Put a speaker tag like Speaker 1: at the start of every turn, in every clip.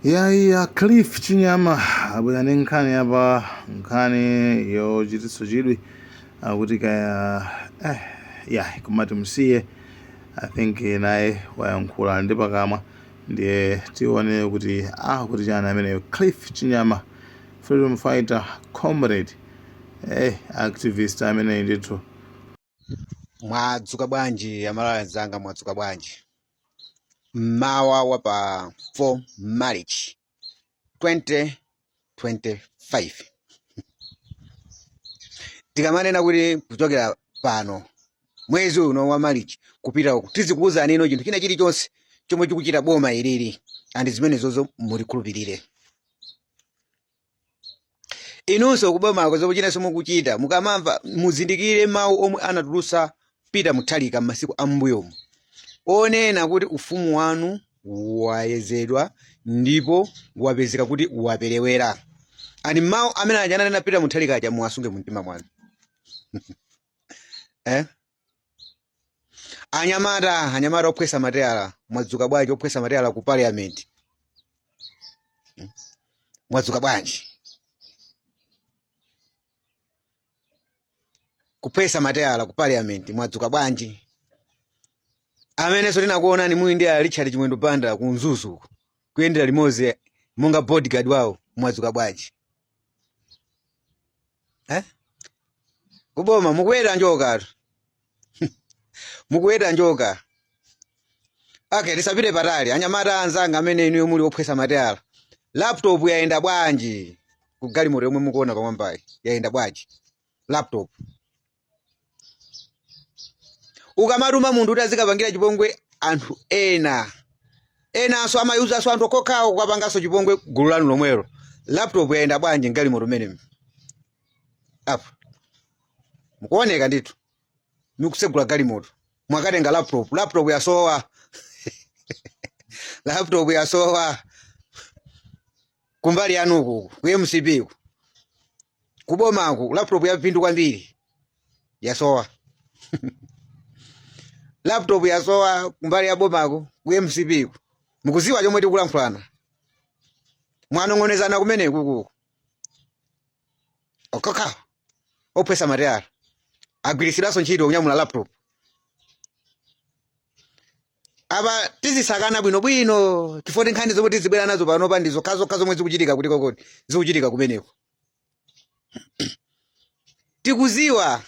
Speaker 1: Yayi, Cliff Chinyama abwera ndi nkhani apa, nkhani yochititsa chidwi, akuti kaya yayi, komati msiye. I think naye wayankhula ndi pakamwa, ndiye tione kuti akuti chani ameneyo Cliff Chinyama, freedom fighter, comrade, activist ameneyi ndithu.
Speaker 2: Mwadzuka bwanji, Amalawi anzanga? Mwadzuka bwanji mmawa wa pa 4 March 2025? Tikamanena kuti kuchokera pano mwezi uno wa March kupita uku, tizikuwuzani ino chinthu china chilichonse chomwe chikuchita boma ilili, and zimenezozo mulikhulupirire. Inunso kubomako, zomwe chinanso mukuchita, mukamamva muzindikire mawu omwe anatulutsa Peter Mutharika m'masiku am'mbuyomu onena kuti ufumu wanu wayezedwa ndipo wapezeka kuti waperewera. And mawu amene aja ananena Peter Mutharika aja muwasunge mumtima mwanu, eh? Anyamata ophwesa mateyala, mwadzuka bwanji? Ophwesa mateyala ku parliament, Mwadzuka bwanji? Kuphwesa mateyala ku parliament, mwadzuka bwanji? Amenenso tinakuonani muli ndi a Richard Chimwendo Banda ku Mzuzu uko, kuyendera limodzi monga bodyguard wawo, mwadzuka bwanji, eh? Kuboma mukuweta njoka, mukuweta njoka. Okay, tisapite patali. Anyamata anzanga amene inuyo muli ophwesa mateyala, laptop yayenda bwanji ku galimoto yomwe mukuona pamwambayi? Yayenda bwanji laptop? Ukamatuma munthu kuti azikapangira chipongwe anthu ena, enanso amayuzanso anthu okhokhawo kukapanganso chipongwe gulu lanu lomwelo. Laptop yayenda bwanji mgalimoto mmenemu? Apo mukuoneka ndithu mukusegula galimoto, mwakatenga laptop. Laptop yasowa, laptop yasowa kumbali yanuku ku MCP ku kubomaku. Laptop yaphindu kwambiri yasowa, laptop yasowa kumbali ya bomako ku MCP ku. Mukuziwa chomwe tikulankhulana, mwanong'onezana kumeneku kuku. Okokha ophwesa mateyala agwiritsidwanso ntchito kunyamula laptop. Apa tizisakana bwinobwino, chifukwa nkhani zomwe tizibwera nazo panopa ndi zokhazokha zomwe zikuchitika kuti kokoti zikuchitika kumeneko. Tikuziwa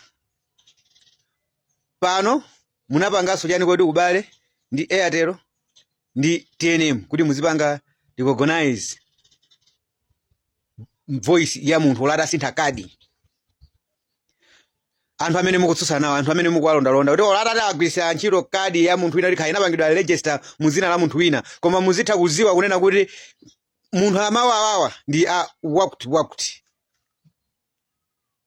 Speaker 2: pano munapanganso chani kodi ubale ndi Airtel ndi TNM kuti muzipanga recognize voice ya munthu olo atasintha kadi. Anthu amene mukutsutsana nawo, anthu amene mukuwalondalonda, kuti olo atati agwiritsa ntchito kadi ya munthu wina, kuti kaya inapangidwa register mu dzina la munthu wina, koma muzitha kuziwa kunena kuti munthu amawu awawa ndi a wakuti wakuti,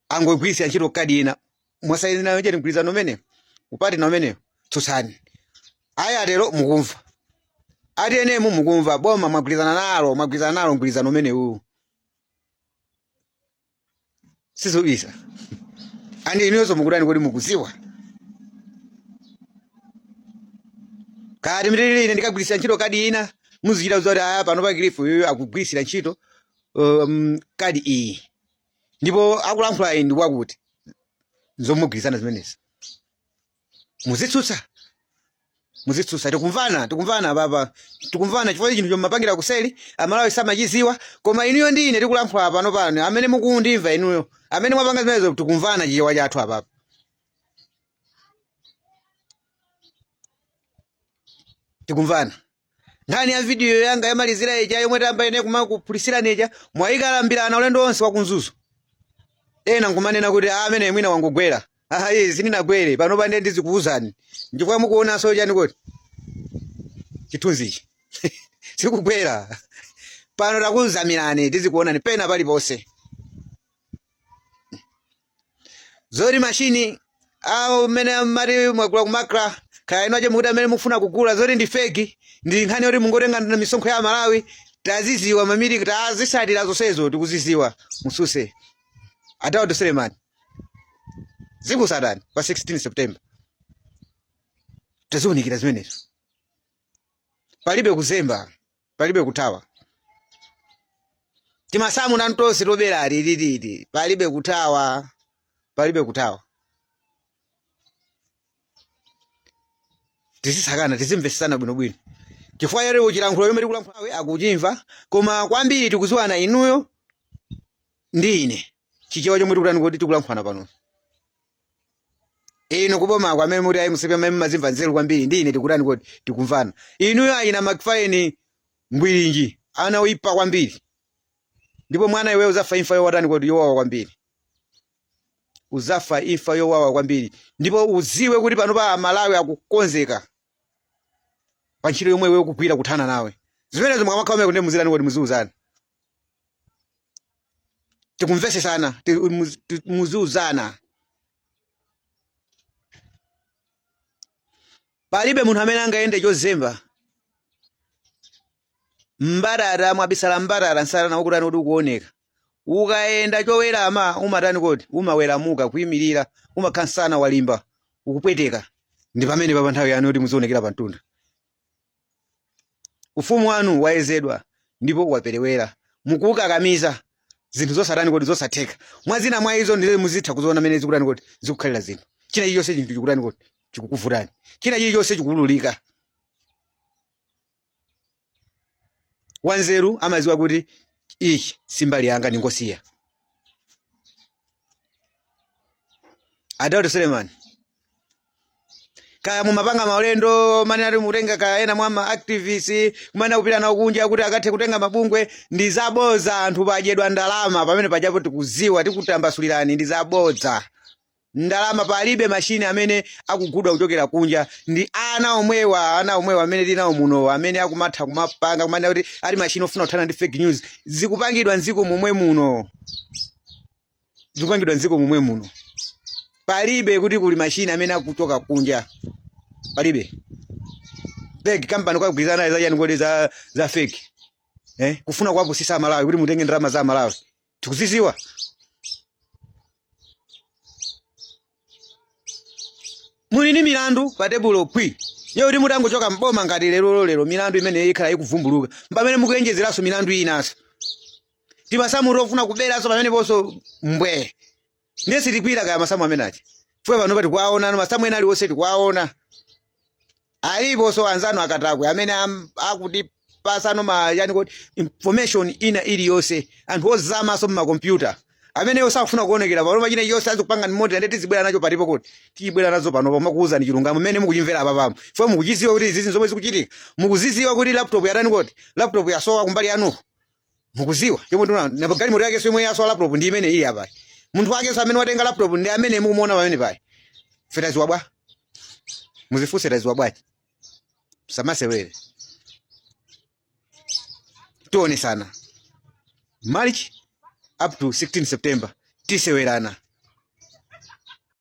Speaker 2: angogwiritsa ntchito kadi ina. Mwasayinira cheni mgwirizano umene, upartner umene? Tsutsani. Airtel mukumva, a TNM mukumva, boma mwagwirizana nalo, mwagwirizana nalo mgwirizano umenewu, sizobisa. And inuyonso mukutani kodi? Mukuziwa kati mtilili ine ndikagwirisira ntchito kadi ina, muzichita kudziwa kuti aya pano pa Cliff uyu akugwirisira ntchito kadi iyi ndipo akulankhula iyi ndi wakuti zomugwirizana zimenezi. Muzitsutsa, muzitsutsa. Tikumvana, tikumvana papa, tikumvana, chifukwa chinthu chomapangira kuseli Amalawi samachiziwa, koma inuyo ndi ine tikulankhula pano pano, amene mukundimva inuyo amene mwapanga zimenezo, tikumvana Chichewa chathu apapa. Tikumvana. Nkhani ya video yanga yamalizira ija yomwe tamba ine kumakuphulisirani ija, mwayikalambirana ulendo wonse wa ku Mzuzu. Ena nkumanena kuti, "Ah, amene mwina wangogwera." Ayi, sindinagwere. Pano pande ndizikuwuzani, nchifukwa mukuonanso chani kodi chithunzichi sikugwera. Pano takuzamirani, tizikuonani pena paliponse. Zoti mashini awo mmene amati mwagula ku MACRA, kaya inu ache mukuti amene mukufuna kugula, zoti ndi fake, ndi nkhani yoti mungotenga misonkho ya Malawi, taziziwa mamiri, tazisatira zonsezo, tikuziziwa. Mususe a Daud Suleiman, zikusatani pa 16 September, taziunikira zimenezo. Palibe kuzemba, palibe kuthawa. Timasamu nantonse tobera alililili, palibe kuthawa, palibe kuthawa. Tizisakana, tizimvesesana bwinobwino, chifukwa lero chilankhulo chomwe tikulankhulawe akuchimva, koma kwambiri tikuziwana inuyo ndi ine Chichewa chomwe tikutani kuti tikulankhulana pano. Inu kubomako amene muti ayi musipe, amene mumazimva nzeru kwambiri, ndi ine tikutani kuti tikumvana. Inuyo ayina McFarlane Ngwirinji, ana oyipa kwambiri, ndipo mwana iweyo uzafa imfa yowatani kodi yowawa kwambiri, uzafa imfa yowawa kwambiri. Ndipo uziwe kuti pano pa Amalawi akukonzeka pa ntchito yomwe iweyo ukugwira kuthana nawe. Zimenezo mukamakhala kumene muzitani kodi muziuzana, tikumvesesana, muziuzana. Palibe munthu amene angayende chozemba mbatata, mwabisala mbatata nsana ukutani kuti ukuoneka. Ukayenda chowerama umatani kodi umaweramuka kuyimirira, umakhala nsana walimba ukupweteka. Ndi pamene papa nthawi yanu yoti muzionekera pa mtunda. Ufumu wanu wayezedwa ndipo waperewera, mukuukakamiza zinthu zosatani kodi zosatheka. Mwa zina mwa izo ndiye muzitha kuziona mmene zikutani kodi zikukhalira zinthu. China chilichonse chinthu chikutani kodi chikukuvutani, china chilichonse chikuululika. Wanzeru amaziwa kuti ichi si mbali yanga, ndingosiya. Adauti Suleiman, kaya mumapanga maulendo manena ati mutenga kaya ena mwa ma activists kumene kupita nawo kunja kuti akathe kutenga mabungwe, ndi zabodza. Anthu padyedwa ndalama pamene pajapo, tikuziwa, tikutambasulirani, ndi zabodza. Ndalama palibe, mashini amene akugudwa kuchokera kunja ndi ana omwewa, ana omwewa amene tili nawo muno, amene akumatha kumapanga kumanena kuti ali mashini ofuna kuthana ndi fake news. Zikupangidwa mdziko momwe muno, zikupangidwa mdziko momwe muno. Palibe kuti kuli mashini amene akuchoka kunja, palibe fake company kwagwirizana za chani kodi za fake, kufuna kuwapusisa Amalawi kuti mutenge ndalama za Amalawi. Tikuziziwa muli ndi milandu pa tebulo pwi yoti mutangochoka mboma ngati lero lero, milandu imene ikhala ikuvumbuluka pamene mukuyenjezeranso milandu inanso, timasamu tofuna kuberanso pameneponso mbwe. Ndiye sitikwira kaya masamu amene aja fwe pano patikuwaona masamu ena aliwonse tikuwaona aliponso anzanu akatakwe amene akutipasano ma yani kuti information ina iliyonse, anthu ozamaso mmakompyuta amene osafuna kuonekera pano pachina chonse azikupanga ndi moti ande tizibwera nacho palipo kuti tibwera nazo pano pamakuwuzani chilungamo mmene mukuchimvera apa pamo fwe mukuchiziwa kuti izizi zomwe zikuchitika, mukuziziwa kuti laptop yatani kodi laptop yasowa kumbali yanuko, mukuziwa chomwe tuna na galimoto yake yomwe yasowa laptop ndi imene ili apa, munthu wakenso amene watenga laptop ndi amene mukumuona pamene pali. Ife taziwa bwa, muzifunse taziwa bwanji. Samasewere, tionesana March up to 16 September, tisewerana.